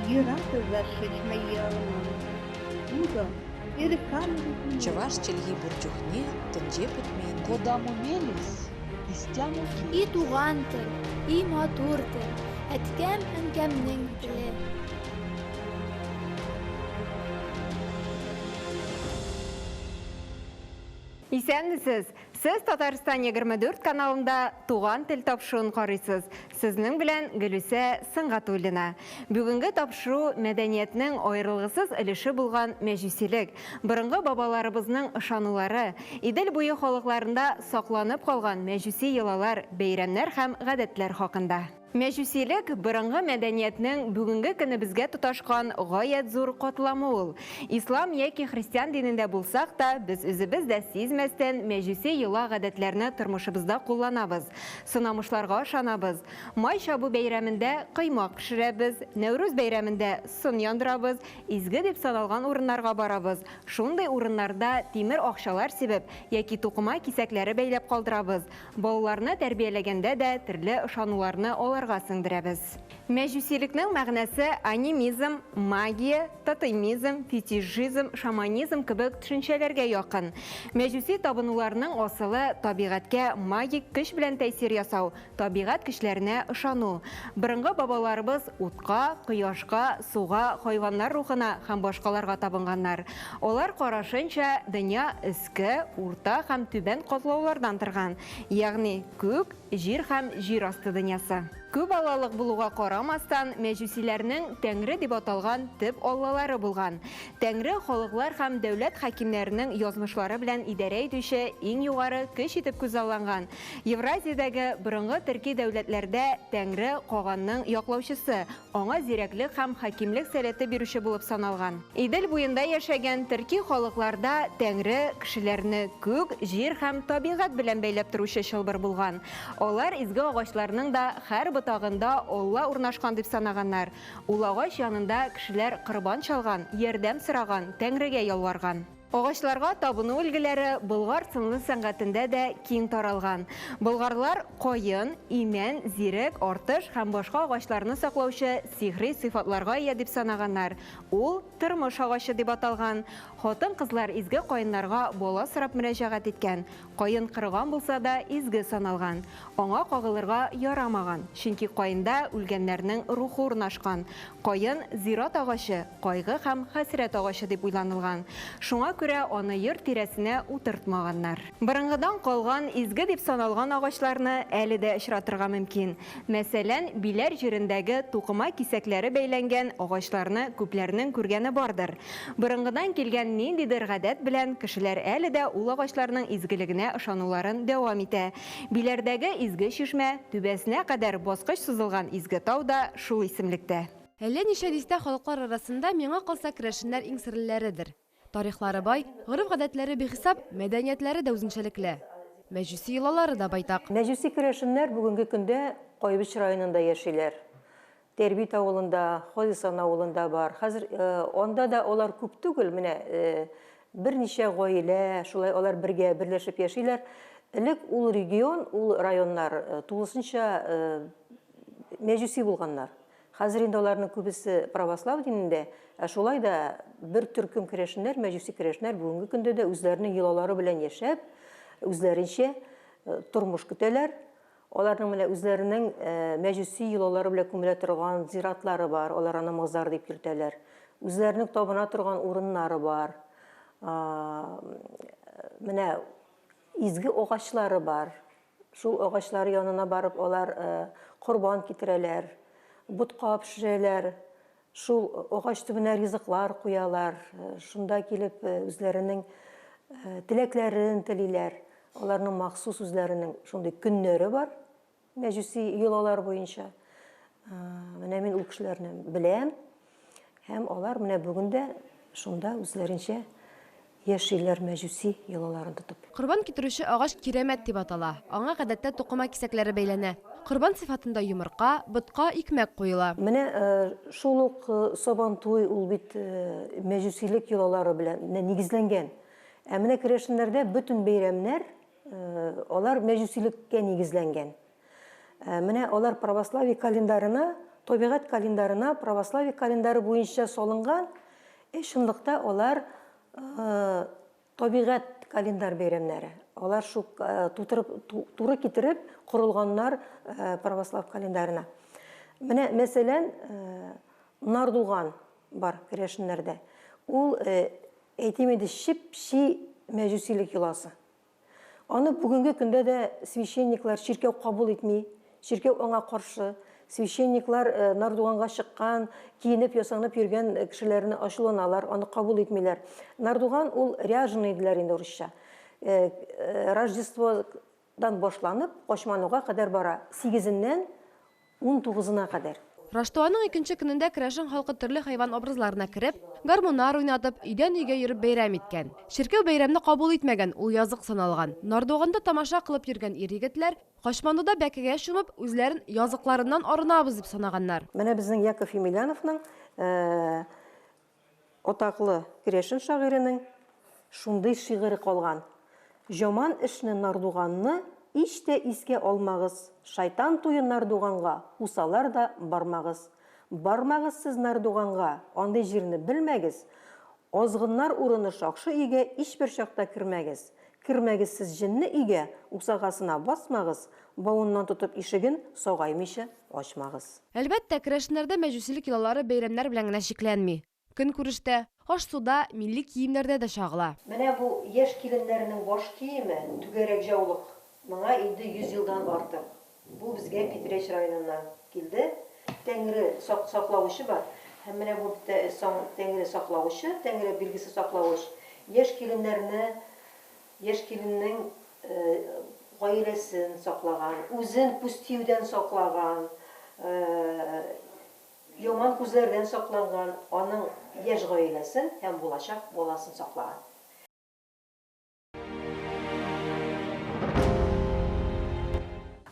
Юратӑвашшӗҫ ялӑма. Утӑ, Чӑваш чӗлхи пур чухне тӗнче пӗтмен. Кодамо мелесь, истямо И туган тел, и матур тел, әткәм-әнкәмнең теле. Исәнмесез! Сез Татарстан 24 каналында Туган тел тапшыруын карыйсыз. Сезнең белән Гөлүсә Сөнгатуллина. Бүгенге тапшыру мәдәниятнең аерылгысыз өлеше булган мәҗүсилек, борынгы бабаларыбызның ышанулары, Идел буе халыкларында сакланып калган мәҗүси йолалар, бәйрәмнәр һәм гадәтләр хакында. Мәҗүсилек, борынгы мәдәниятнең бүгенге көнебезгә тоташкан гаять зур катламы ул. Ислам яки христиан динендә булсак та, без үзебез дә сизмәстән мәҗүси йола-гадәтләрне тормышыбызда кулланабыз, сынамышларга ышанабыз. Май чабу бәйрәмендә коймак пешерәбез, Нәүрүз бәйрәмендә сон яндырабыз, изге дип саналган урыннарга барабыз, шундый урыннарда тимер акчалар сибеп яки тукыма кисәкләре бәйләп калдырабыз, Балаларны тәрбияләгәндә дә төрле ышануларны аларга сеңдерәбез. Мәҗүсилекнең мәгънәсе анимизм, магия, тотемизм, фетишизм, шаманизм кебек төшенчәләргә якын. Мәҗүси табынуларның асылы, табигатькә магик көч белән тәэсир ясау, табигать көчләренә ышану. Борынгы бабаларыбыз утка, кояшка, суга, хайваннар рухына һәм башкаларга табынганнар. Алар карашынча, дөнья өске, урта һәм түбән катлаулардан торган, ягъни күк, җир һәм җир асты дөньясы. Күп аллалык булуга карамастан, мәҗүсиләрнең Тәңре дип аталган төп аллалары булган. Тәңре халыклар һәм дәүләт хакимнәренең язмышлары белән идарә итүче иң югары көч итеп күзалланган. Евразиядәге борынгы төрки дәүләтләрдә Тәңре каганның яклаучысы, Аңа зирәклек һәм хакимлек сәләте бирүче булып саналган. Идел буенда яшәгән төрки халыкларда Тәңре кешеләрне күк, җир һәм табигать белән бәйләп торучы чылбыр булган. Алар изге агачларның да һәр ботагында Алла урнашкан дип санаганнар. Ул агач янында кешеләр корбан чалган, ярдәм сораган, Тәңрегә ялварган. Агачларга табыну өлгеләре болгар сынлы сәнгатендә дә киң таралган. Болгарлар каен, имән, зирек, артыш һәм башка агачларны саклаучы сихри сыйфатларга ия дип санаганнар. Ул тормыш агачы дип аталган. Хатын-кызлар изге каеннарга бала сорап мөрәҗәгать иткән. Каен корыган булса да, изге саналган. Аңа кагылырга ярамаган, чөнки каенда үлгәннәрнең рухы урнашкан. Каен, зират агачы, кайгы һәм хәсрәт агачы дип уйланылган. Шуңа күрә аны йорт тирәсенә утыртмаганнар. Борынгыдан калган изге дип саналган агачларны әле дә очратырга мөмкин. Мәсәлән, Биләр җирендәге тукыма кисәкләре бәйләнгән агачларны күпләрнең күргәне бардыр. Борынгыдан килгән ниндидер гадәт белән кешеләр әле дә ул агачларның изгелегенә ышануларын дәвам итә. Биләрдәге изге чишмә, түбәсенә кадәр баскыч сузылган изге тау да шул исемлектә. Әллә ничә дистә халыклар арасында, миңа калса, керәшеннәр иң серлеләредер. Тарихлары бай, гореф-гадәтләре бихисап, мәдәниятләре дә үзенчәлекле. Мәҗүси йолалары да байтак. Мәҗүси керәшеннәр бүгенге көндә Кайбыч районында яшиләр. Тәрбит авылында, Хазисан авылында бар. Хәзер анда да алар күп түгел, менә берничә гаилә, шулай алар бергә берләшеп яшиләр. Элек ул регион, ул районнар тулысынча мәҗүси булганнар. Хәзер инде аларның күбесе православ динендә, ә шулай да бер төркем керәшеннәр, мәҗүси керәшеннәр бүгенге көндә дә үзләренең йолалары белән яшәп, үзләренчә тормыш көтәләр. Аларның менә үзләренең мәҗүси йолалары белән күмелә торган зиратлары бар, алар аны мазар дип йөртәләр. Үзләренең табына торган урыннары бар. Менә изге агачлары бар. Шул агачлары янына барып алар корбан китерәләр, ботка пешерәләр. Шул агач төбенә ризыклар куялар, шунда килеп үзләренең теләкләрен телиләр. Аларның махсус үзләренең шундый көннәре бар, мәҗүси йолалар буенча. Менә мин ул кешеләрне беләм. Һәм алар менә бүген дә шунда үзләренчә Яшиләр мәҗүси йолаларын тотып. Корбан китерүче агач кирәмәт дип атала. Аңа гадәттә тукыма кисәкләре бәйләнә. Корбан сыйфатында йомырка, ботка, икмәк куела. Менә шул ук Сабантуй ул бит мәҗүсилек йолалары белән нигезләнгән. Ә менә керәшеннәрдә бөтен бәйрәмнәр алар мәҗүсилеккә нигезләнгән. Менә алар православие календарена табигать календарына, православие календары буенча салынган, ә чынлыкта алар табигать календар бәйрәмнәре. Алар шул тутырып, туры китереп корылганнар православ календарына. Менә, мәсәлән, Нардуган бар керәшеннәрдә. Ул, әйтим инде, чеп-чи мәҗүсилек йоласы. Аны бүгенге көндә дә священниклар, чиркәү кабул итми, чиркәү аңа каршы. Священниклар Нардуганга чыккан, киенеп, ясанып йөргән кешеләрне ачуланалар, аны кабул итмиләр. Нардуган ул ряженый диләр инде урысча. Рождестводан башланып, Качмануга кадәр бара, сигезеннән унтугызына кадәр. Раштуаның икенче көнендә керәшен халкы төрле хайван образларына кереп, гармуннар уйнатып, өйдән-өйгә йөреп бәйрәм иткән. Чиркәү бәйрәмне кабул итмәгән, ул язык саналган. Нардуганда тамаша кылып йөргән ир-егетләр, Качмануда бәкегә чумып, үзләрен языкларыннан арынабыз дип санаганнар. Менә безнең Яков Емельяновның Атаклы керәшен шагыйренең шундый шигыре калган, Җаман эшне Нардуганны ич тә искә алмагыз, Шайтан туе Нардуганга кусалар да бармагыз. Бармагыз сез Нардуганга, андый җирне белмәгез, Азгыннар урыны шакшы өйгә ичбер чакта кермәгез. Кермәгез сез җенне өйгә, усагасына басмагыз, Бавыннан тотып ишеген сагаймыйча ачмагыз. Әлбәттә, керәшеннәрдә мәҗүсилек йолалары бәйрәмнәр белән генә чикләнми. Көнкүрештә, аш-суда, милли киемнәрдә дә чагыла. Менә бу яшь киленнәрнең баш киеме, түгәрәк җаулык. Моңа инде 100 елдан артык. Бу безгә Питрәч районыннан килде. Тәңре сак саклавычы бар. Һәм менә бу тәңре саклавычы, тәңре билгесе саклавыч, яшь киленнәрне Яшь киленнең гаиләсен саклаган, үзен күз тиюдән саклаган, яман күзләрдән сакланган, аның яшь гаиләсен һәм булачак баласын саклаган.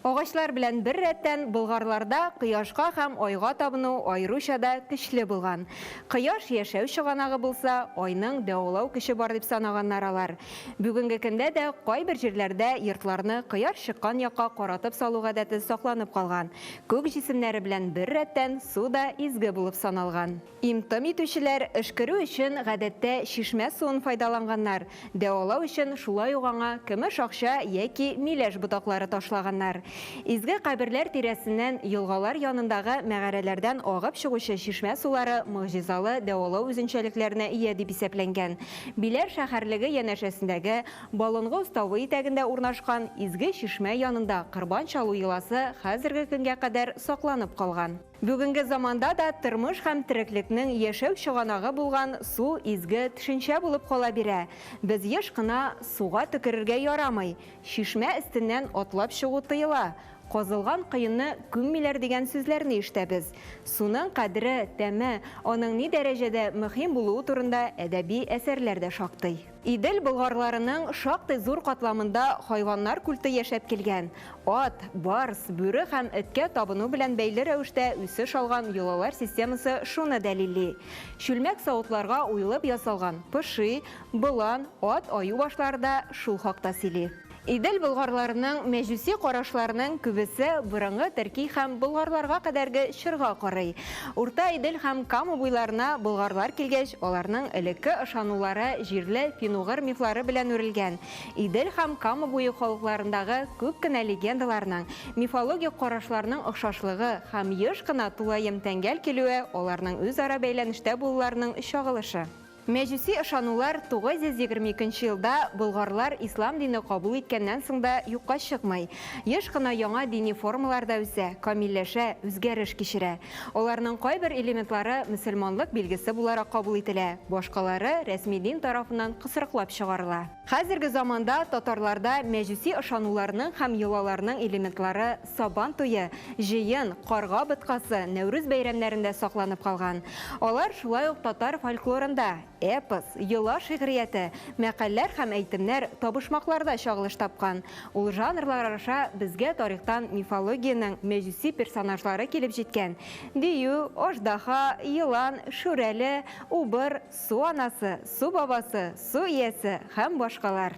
Агачлар белән бер рәттән болгарларда кояшка һәм айга табыну аеруча да көчле булган. Кояш яшәү чыганагы булса, айның дәвалау көче бар дип санаганнар алар. Бүгенге көндә дә кайбер җирләрдә йортларны кояш чыккан якка каратып салу гадәте сакланып калган. Күк җисемнәре белән бер рәттән су да изге булып саналган. Им-том итүчеләр өшкерү өчен гадәттә чишмә суын файдаланганнар, дәвалау өчен шулай ук аңа көмеш акча яки миләш ботаклары ташлаганнар. Изге каберләр тирәсеннән, елгалар янындагы мәгарәләрдән агып чыгучы чишмә сулары могҗизалы дәвалау үзенчәлекләренә ия дип исәпләнгән. Биләр шәһәрлеге янәшәсендәге Балынгы уставы итәгендә урнашкан изге чишмә янында корбан чалу йоласы хәзерге көнгә кадәр сакланып калган. Бүгенге заманда да тормыш һәм тереклекнең яшәү чыганагы булган су изге төшенчә булып кала бирә. Без еш кына суга төкерергә ярамый, чишмә өстеннән атлап чыгу тыела, казылган коены күммиләр дигән сүзләрне ишетәбез. Суның кадере, тәме, аның ни дәрәҗәдә мөһим булуы турында әдәби әсәрләр дә шактый. Идел болгарларының шактый зур катламында хайваннар культы яшәп килгән. Ат, барс, бүре һәм эткә табыну белән бәйле рәвештә үсеш алган йолалар системасы шуны дәлилли. Чүлмәк савытларга уелып ясалган поши, болан, ат, аю башлары да шул хакта сөйли. Идел болгарларының мәҗүси карашларының күбесе борынгы төрки һәм болгарларга кадәрге чорга карый. Урта Идел һәм Кама буйларына болгарлар килгәч, аларның элекке ышанулары җирле фин-угыр мифлары белән үрелгән. Идел һәм Кама буе халыкларындагы күп кенә легендаларның, мифологик карашларның охшашлыгы һәм еш кына тулаем тәңгәл килүе аларның үзара бәйләнештә булуларының чагылышы. Мәҗүси ышанулар 922 нче елда болгарлар ислам дине кабул иткәннән соң да юкка чыкмый. Еш кына яңа дини формалар да үсә, камилләшә, үзгәреш кичерә. Аларның кайбер элементлары мөселманлык билгесе буларак кабул ителә, башкалары рәсми дин тарафыннан кысрыклап чыгарыла. Хәзерге заманда татарларда мәҗүси ышануларның һәм йолаларның элементлары Сабан туе, Җыен, Карга боткасы, Нәүрүз бәйрәмнәрендә сакланып калган. Алар шулай ук татар фольклорында, эпос, йола шигърияте, мәкальләр һәм әйтемнәр, табышмакларда чагылыш тапкан. Ул жанрлар аша безгә тарихтан мифологиянең мәҗүси персонажлары килеп җиткән, дию, аждаһа, елан, шүрәле, убыр, су анасы, су бабасы, су иясе һәм башкалар.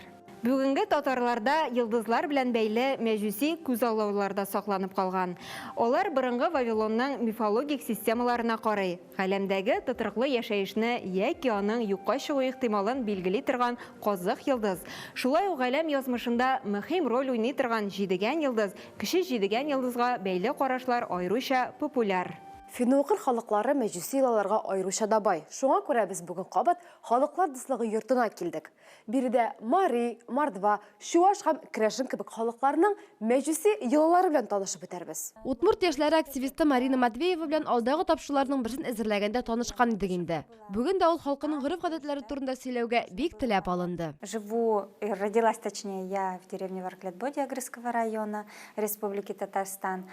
Бүгенге татарларда йолдызлар белән бәйле мәҗүси күзаллаулар да сакланып калган. Алар борынгы Вавилонның мифологик системаларына карый, галәмдәге тотрыклы яшәешне яки аның юкка чыгу ихтималын билгели торган Казык йолдыз, шулай ук галәм язмышында мөһим роль уйный торган Җидегән йолдыз, Кече Җидегән йолдызга бәйле карашлар аеруча популяр. Фин-угыр халыклары мәҗүси йолаларга аеруча да бай. Шуңа күрә без бүген кабат Халыклар дуслыгы йортына килдек. Биредә мари, мордва, чуаш һәм керәшен кебек халыкларның мәҗүси йолалары белән танышып үтәрбез. Удмурт яшьләре активисты Марина Матвеева белән алдагы тапшыруларның берсен әзерләгәндә танышкан идек инде. Бүген дә ул халкының гореф-гадәтләре турында сөйләүгә бик теләп алынды. Живу, родилась, точнее, я в деревне Варклетбоди Агрызского района Республики Татарстан.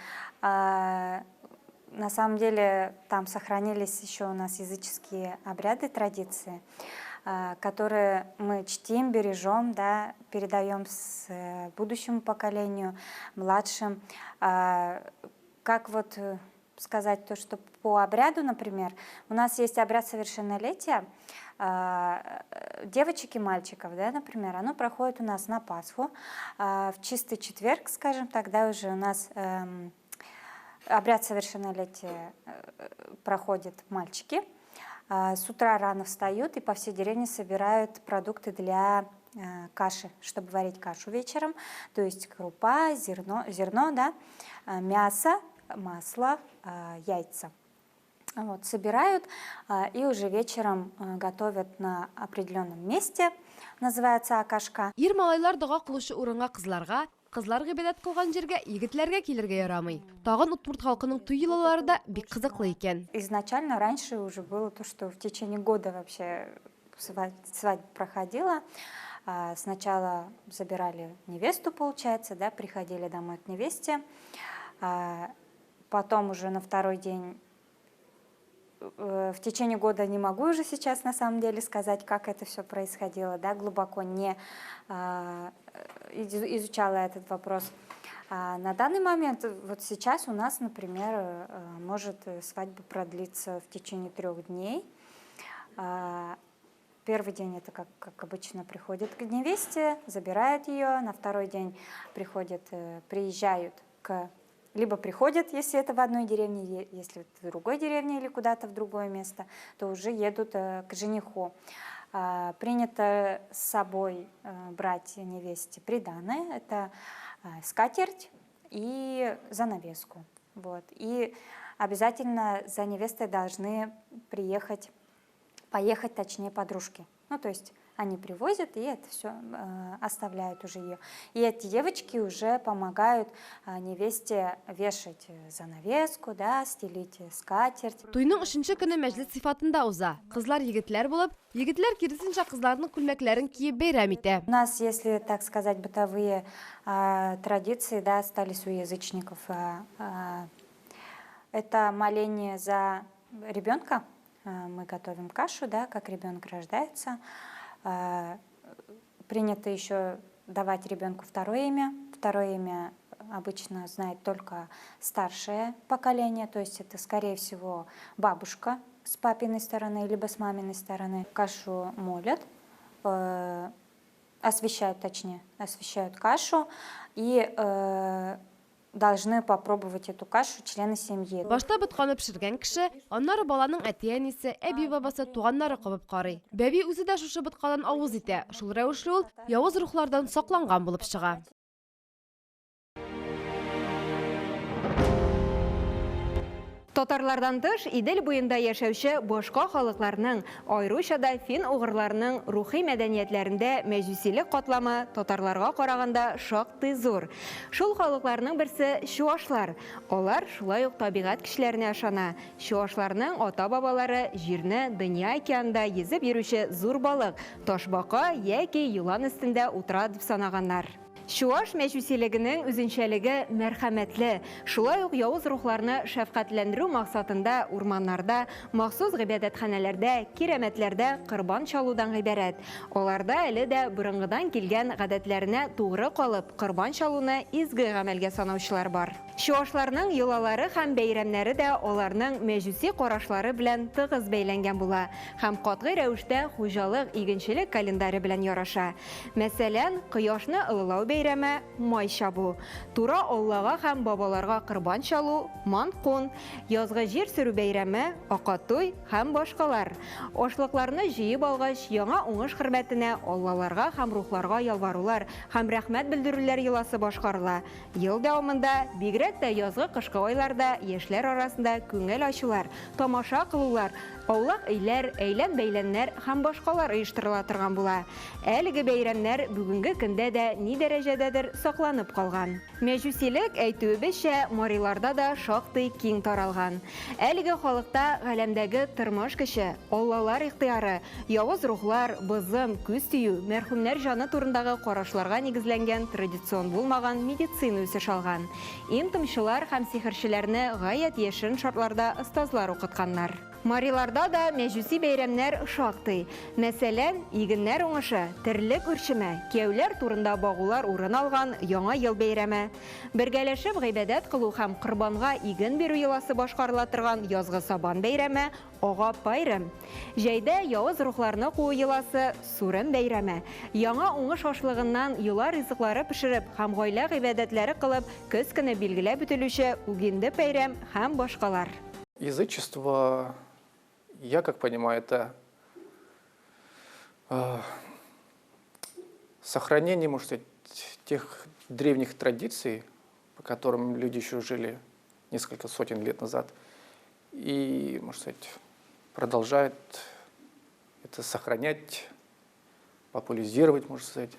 На самом деле там сохранились еще у нас языческие обряды, традиции, которые мы чтим, бережем, да, передаем с э, будущему поколению, младшим. Как вот э, сказать то, что по обряду, например, у нас есть обряд совершеннолетия девочек и мальчиков, да, например, оно проходит у нас на Пасху, в чистый четверг, скажем так, да, уже у нас эм, Обряд совершеннолетия э, проходят мальчики. А, с утра рано встают и по всей деревне собирают продукты для э, каши, чтобы варить кашу вечером. То есть крупа, зерно, зерно да, э, мясо, масло, яйца. Вот, собирают и уже вечером готовят на определенном месте, называется акашка. Ир малайлар дога кылучы урынга кызларга, Кызлар гыйбадәт кылган җиргә егетләргә килергә ярамый. Тагын удмурт халкының туй йолалары да бик кызыклы икән. Изначально раньше уже было то, что в течение года вообще свадьба проходила. Сначала забирали невесту, получается, да, приходили домой к невесте. Потом уже на второй день Э, в течение года не могу уже сейчас на самом деле сказать, как это все происходило, да, глубоко не а, изучала этот вопрос. А на данный момент, вот сейчас у нас, например, э, может свадьба продлиться в течение трех дней. А, первый день это, как, как обычно, приходят к невесте, забирают ее, на второй день приходят, э, приезжают к либо приходят, если это в одной деревне, если в другой деревне или куда-то в другое место, то уже едут э, к жениху. А, принято с собой э, брать невесте приданое, это э, скатерть и занавеску. Вот. И обязательно за невестой должны приехать, поехать, точнее, подружки. Ну, то есть они привозят и это все э, оставляют уже ее. И эти девочки уже помогают э, невесте вешать э, занавеску, да, стелить скатерть. Туйның өченче көне мәҗлес сыйфатында уза. Кызлар егетләр булып, егетләр киресенчә кызларның күлмәкләрен киеп бәйрәм итә. У нас, если так сказать, бытовые э, традиции, да, остались у язычников. Э, э, это моление за ребенка. Мы готовим кашу, да, как ребенок рождается. Э, принято еще давать ребенку второе имя. Второе имя обычно знает только старшее поколение, то есть это, скорее всего, бабушка с папиной стороны, либо с маминой стороны. Кашу молят, э, освещают, точнее, освещают кашу и э, должны попробовать эту кашу члены семьи. Башта ботканы пешергән кеше, аннары баланың әти-әнисе, әби-бабасы, туганнары кабып карый. Бәби үзе дә шушы боткадан авыз итә. Шул рәвешле ул явыз рухлардан сакланган булып чыга. Татарлардан тыш, Идел буенда яшәүче башка халыкларның, аеруча да фин-угырларның рухи мәдәниятләрендә мәҗүсилек катламы татарларга караганда шактый зур. Шул халыкларның берсе чуашлар. Алар шулай ук табигать көчләренә ышана. Чуашларның ата-бабалары җирне дөнья океанында йөзеп йөрүче зур балык, ташбака яки елан өстендә утыра дип санаганнар. Чуаш мәҗүсилегенең үзенчәлеге мәрхәмәтле, шулай ук явыз рухларны шәфкатьләндерү максатында урманнарда, махсус гыйбадәтханәләрдә, кирәмәтләрдә корбан чалудан гыйбарәт. Аларда әле дә борынгыдан килгән гадәтләренә тугры калып, корбан чалуны изге гамәлгә санаучылар бар. Чуашларның йолалары һәм бәйрәмнәре дә аларның мәҗүси карашлары белән тыгыз бәйләнгән була һәм катгый рәвештә хуҗалык-игенчелек календаре белән яраша. Мәсәлән, кояшны олылау бәйрәме, Май чабу, тура Аллага һәм бабаларга корбан чалу, Манкун, язгы җир сөрү бәйрәме, Акатуй һәм башкалар. Ашлыкларны җыеп алгач, яңа уңыш хөрмәтенә Аллаларга һәм рухларга ялварулар һәм рәхмәт белдерүләр йоласы башкарыла. Ел дәвамында, бигрәк тә язгы-кышкы айларда яшьләр арасында күңел ачулар, тамаша кылулар, аулак өйләр, әйлән-бәйләннәр һәм башкалар оештырыла торган була. Әлеге бәйрәмнәр бүгенге көндә дә ни дәрәҗәдәдер сакланып калган. Мәҗүсилек, әйтүебезчә, мариларда да шактый киң таралган. Әлеге халыкта галәмдәге тормыш көче, аллалар ихтыяры, Явыз рухлар, бозым, күз тию, мәрхүмнәр җаны турындагы карашларга нигезләнгән традицион булмаган медицина үсеш алган. Им-томчылар һәм сихерчеләрне гаять яшерен шартларда остазлар укытканнар. Мариларда да мәҗүси бәйрәмнәр шактый. Мәсәлән, игеннәр уңышы, терлек үрчеме, кияүләр турында багулар урын алган Яңа ел бәйрәме. Бергәләшеп гыйбадәт кылу һәм корбанга иген бирү йоласы башкарыла торган язгы сабан бәйрәме, Ага Пайрем. Җәйдә явыз рухларны куу йоласы, Сурем бәйрәме. Яңа уңыш ашлыгыннан йола ризыклары пешереп һәм гаилә гыйбадәтләре кылып, көз көне билгеләп үтелүче Угинде пәйрәм һәм башкалар. Язычество, я как понимаю, это сохранение, можно сказать, тех древних традиций, по которым люди еще жили несколько сотен лет назад, и, можно сказать, продолжает это сохранять, популяризировать, можно сказать.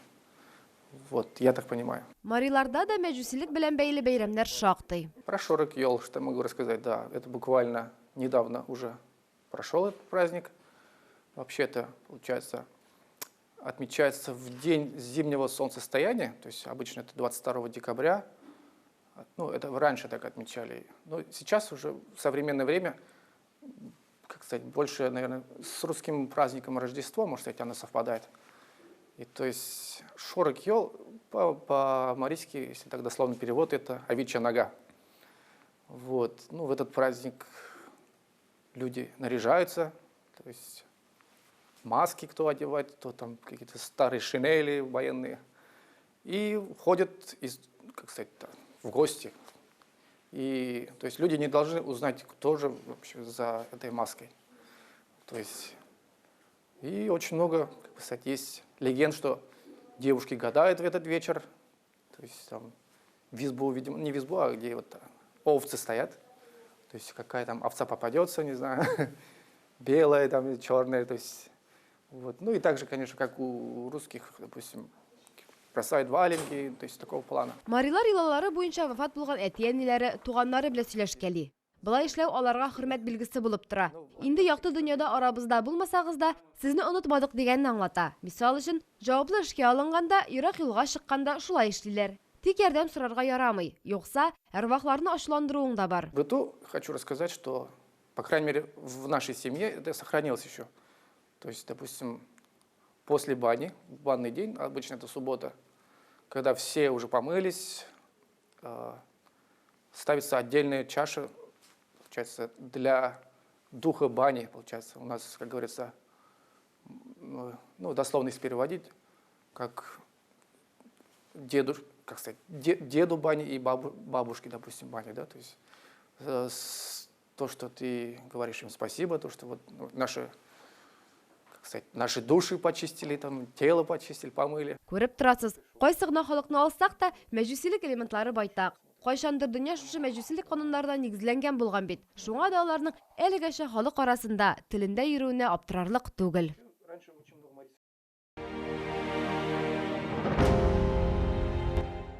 Вот, я так понимаю. Мариларда да мәҗүсилек белән бәйле бәйрәмнәр шактый. Про Шорок Йол, что могу рассказать, да, это буквально недавно уже прошел этот праздник. Вообще это, получается, отмечается в день зимнего солнцестояния, то есть обычно это 22 декабря, ну, это раньше так отмечали. Но сейчас уже в современное время, как сказать, больше, наверное, с русским праздником Рождества, может сказать, оно совпадает. И то есть Шорок Йол по-марийски, если так дословно перевод, это овечья нога. Вот. Ну, в этот праздник люди наряжаются, то есть маски кто одевает, кто там какие-то старые шинели военные. И ходят, из, как сказать, в гости. И, то есть люди не должны узнать, кто же вообще за этой маской. То есть, и очень много, как бы сказать, есть легенд, что девушки гадают в этот вечер. То есть там в избу, видимо, не в избу, а где вот овцы стоят. То есть какая там овца попадется, не знаю, белая там или черная, то есть вот. Ну и также, конечно, как у русских, допустим, бросают валенки, то есть такого плана. Марилар йолалары буенча вафат булган әти-әниләре, туганнары белән сөйләшкәли. Болай эшләү аларга хөрмәт билгесе булып тора. Инде якты дөньяда арабызда булмасагыз да, сезне онытмадык дигәнне аңлата. Мисал өчен, җаваплы эшкә алынганда, ерак юлга чыкканда шулай эшлиләр. Тик ярдәм сорарга ярамый, юкса, әрвахларны ачуландыруың да бар. В быту хочу рассказать, что, по крайней мере, в нашей семье это сохранилось еще. То есть, допустим, после бани, банный день, обычно это суббота, когда все уже помылись, ставится отдельная чаша, получается, для духа бани, получается. У нас, как говорится, ну, дословно если переводить, как деду, как сказать, деду бани и бабушке, допустим, бани, да, то есть то, что ты говоришь им спасибо, то, что вот, ну, наши, как сказать, наши души почистили, там, тело почистили, помыли. Күреп торасыз, кайсы гына халыкны алсак та, мәҗүсилек элементлары байтак. Кайчандыр дөнья шушы мәҗүсилек кануннарына нигезләнгән булган бит. Шуңа да аларның әлегәчә халык арасында, телендә йөрүенә аптырарлык түгел.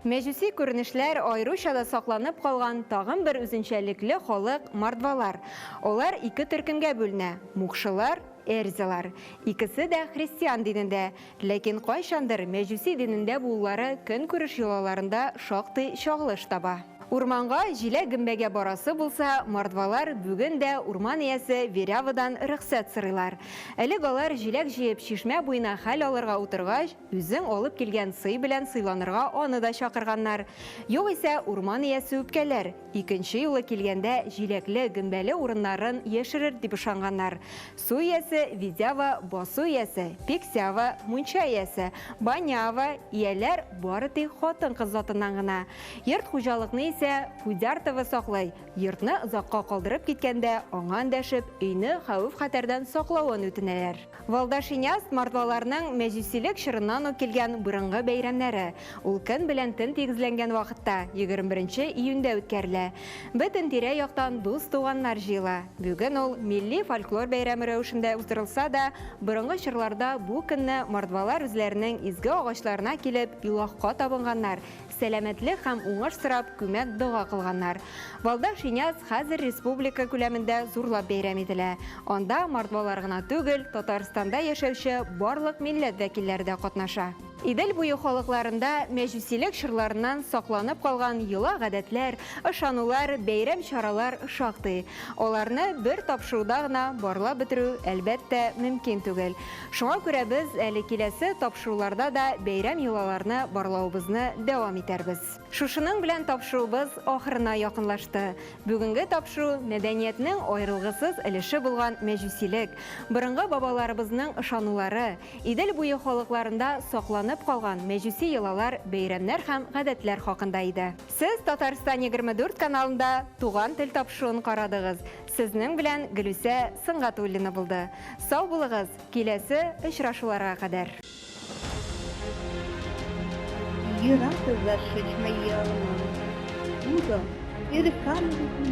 Мәҗүси күренешләр аеруча да сакланып калган тагын бер үзенчәлекле халык мордвалар. Алар ике төркемгә бүленә: мукшылар, эрзялар. Икесе дә христиан динендә, ләкин кайчандыр мәҗүси динендә булулары көнкүреш йолаларында шактый чагылыш таба. Урманга җиләк-гөмбәгә барасы булса, мордвалар бүген дә урман иясе Верявадан рөхсәт сорыйлар. Элек алар җиләк җыеп чишмә буена хәл алырга утыргач, үзең алып килгән сый белән сыйланырга аны да чакырганнар. Югыйсә, урман иясе үпкәләр, икенче юлы килгәндә җиләкле, гөмбәле урыннарын яшерер дип ышанганнар. Су иясе, Видява, басу иясе, Пексява, мунча иясе, Банява, ияләр бары тик хатын-кыз затыннан гына. Йорт хуҗалыкны исә Кудяртова саклый. Йортны озакка калдырып киткәндә, аңа эндәшеп, өйне хәвеф-хәтәрдән саклавын үтенәләр. Валдашиняз, мордваларның мәҗүсилек чорыннан ук килгән борынгы бәйрәмнәре. Ул көн белән төн тигезләнгән вакытта, 21 нче июньдә үткәрелә. Бөтен тирә-яктан дус-туганнар җыела. Бүген ул милли фольклор бәйрәме рәвешендә уздырылса да, борынгы чорларда бу көнне мордвалар үзләренең изге агачларына килеп, илаһка табынганнар, сәламәтлек һәм уңыш сорап күмәк дога кылганнар. Валда Шиняз хәзер республика күләмендә зурлап бәйрәм ителә. Анда мордвалар гына түгел, Татарстанда яшәүче барлык милләт вәкилләре дә катнаша. Идел буе халыкларында мәҗүсилек чорларыннан сакланып калган йола-гадәтләр, ышанулар, бәйрәм-чаралар шактый. Аларны бер тапшыруда гына барлап бетерү, әлбәттә, мөмкин түгел. Шуңа күрә без әле киләсе тапшыруларда да бәйрәм-йолаларны барлавыбызны дәвам итәрбез. Шушының белән тапшыруыбыз ахырына якынлашты. Бүгенге тапшыру мәдәниятнең аерылгысыз өлеше булган мәҗүсилек, борынгы бабаларыбызның ышанулары, Идел буе халыкларында сакланып калган мәҗүси йолалар, бәйрәмнәр һәм гадәтләр хакында иде. Сез Татарстан 24 каналында Туган тел тапшыруын карадыгыз. Сезнең белән Гөлүсә Сөнгатуллина булды. Сау булыгыз, киләсе очрашуларга кадәр.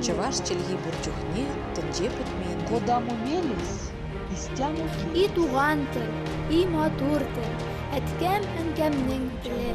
Чӑваш чӗлхи пур чухне тӗнче пӗтмен тет. Кодамо мелесь, истямо И туган тел, и матур тел, әткәм-әнкәмнең теле.